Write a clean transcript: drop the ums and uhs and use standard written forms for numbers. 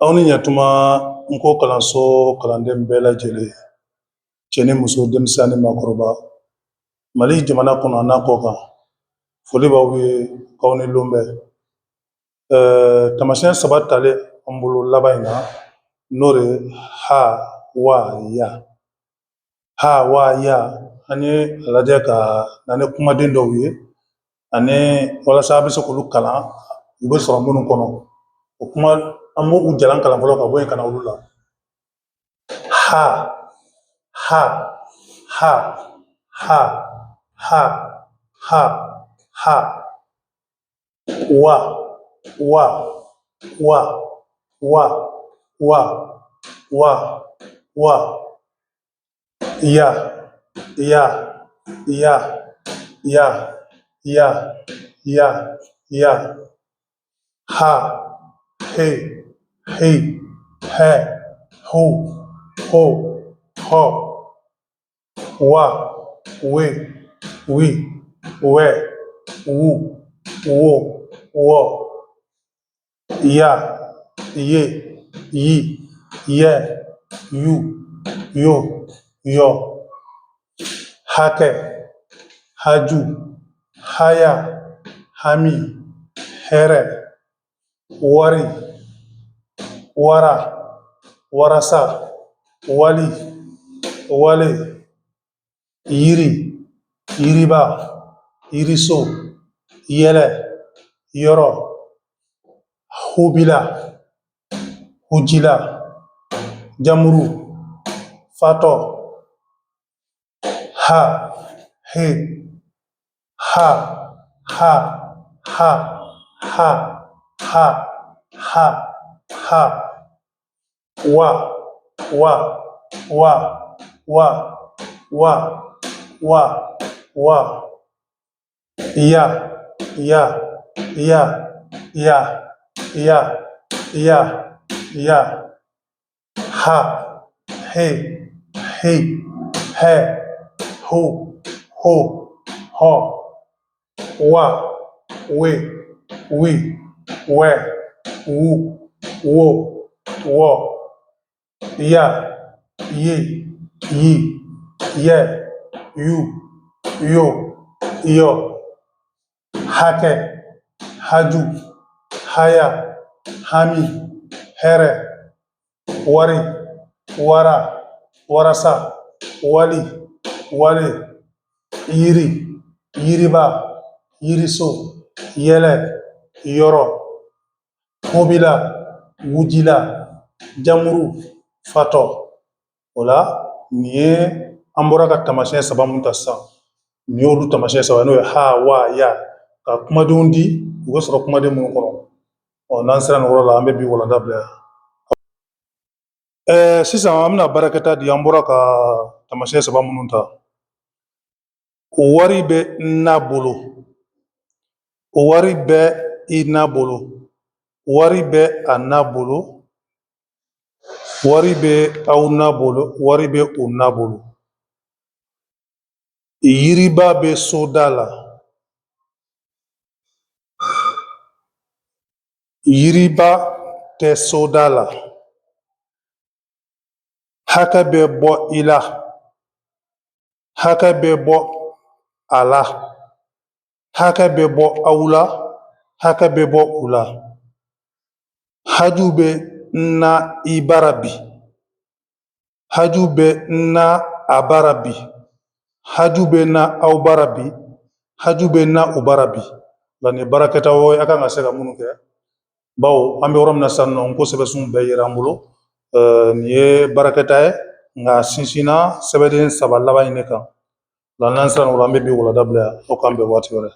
Aw ni ɲatuma n ko kalanso kalanden bɛɛ lajɛlen, cɛ ni muso, denmisɛn ni maakɔrɔba, Mali jamana kɔnɔ n'a kɔ kan, foli b'aw ye, k'aw ni lon bɛɛ. Taamasiyɛn saba talen an bolo laban in na, n'o de ye ha, wa, ya. Ha, wa, ya, an ye a lajɛ ka na ni kumaden dɔw ye ani walasa a bɛ se k'olu kalan, u bɛ sɔrɔ minnu kɔnɔ. O kuma, an b'u jalan kalan fɔlɔ ka bɔ yen ka na olu la. Ha, ha, ha, ha, ha, ha, ha, wa, wa, wa, wa, wa, wa, wa, ya, ya, ya, ya, ya, ya, ya, ha, he, hi, hɛ, hu, ho, hɔ, wa, we, wi, wɛ, wu, wo, wɔ, ya, ye, yi, yɛ, yu, yo, yɔ, hakɛ, haju, haya, hami, hɛrɛ, wari, wara, warasa, wali, wale, yiri, yiriba, yiriso, yɛlɛ, yɔrɔ, hubila, hujila, jamuru, fatɔ, ha, he, ha, ha, ha, ha, ha, ha, ha, wa, wa, wa, wa, wa, wa, wa, ya, ya, ya, ya, ya, ya, ya, ha, he, hi, hɛ, hu, ho, hɔ, wa, we, wi, wɛ, wu, wo, wɔ, ya, ye, yi, yɛ, yu, yo, yɔ, hakɛ, haju, haya, hami, hɛrɛ, wari, wara, warasa, wali, wale, yiri, yiriba, yiriso, yɛlɛ, yɔrɔ, hobila, wujila, jamuru, fatɔ. O la, nin ye an bɔra ka taamasiyɛn saba mun ta sisan, nin y'olu taamasiyɛn saba, n'o ye ha, wa, ya, ka kumadenw di, u bɛ sɔrɔ kumaden minnu kɔnɔ. Ɔ, n'an sera nin yɔrɔ la, an bɛ bi walanda bila yan. Sisan an bɛna baarakɛta di. An bɔra ka taamasiyɛn saba minnu ta: o wari bɛ n na bolo, o wari bɛ i na bolo, wari bɛ a na bolo, wari bɛ aw na bolo, wari bɛ u na bolo. Yiriba bɛ soda la, yiriba tɛ soda la. Hakɛ bɛ bɔ i la, hakɛ bɛ bɔ a la, hakɛ bɛ bɔ aw la, hakɛ bɛ bɔ u la. Haju bɛ n na i bara bi, haju bɛ n na a bara bi, haju bɛ n na aw bara bi, haju bɛ n na u bara bi. Nka nin baarakɛta ye, a kan ka se ka minnu kɛ, bawo an bɛ yɔrɔ min na sisan nɔ, n ko sɛbɛnsun bɛɛ yera an bolo. Nin ye baarakɛta ye, nka a sinsinna sɛbɛnden saba laban in de kan. Nka n'an sera nin yɔrɔ, an bɛ bi walanda bila yan. Aw k'an bɛn waati wɛrɛ.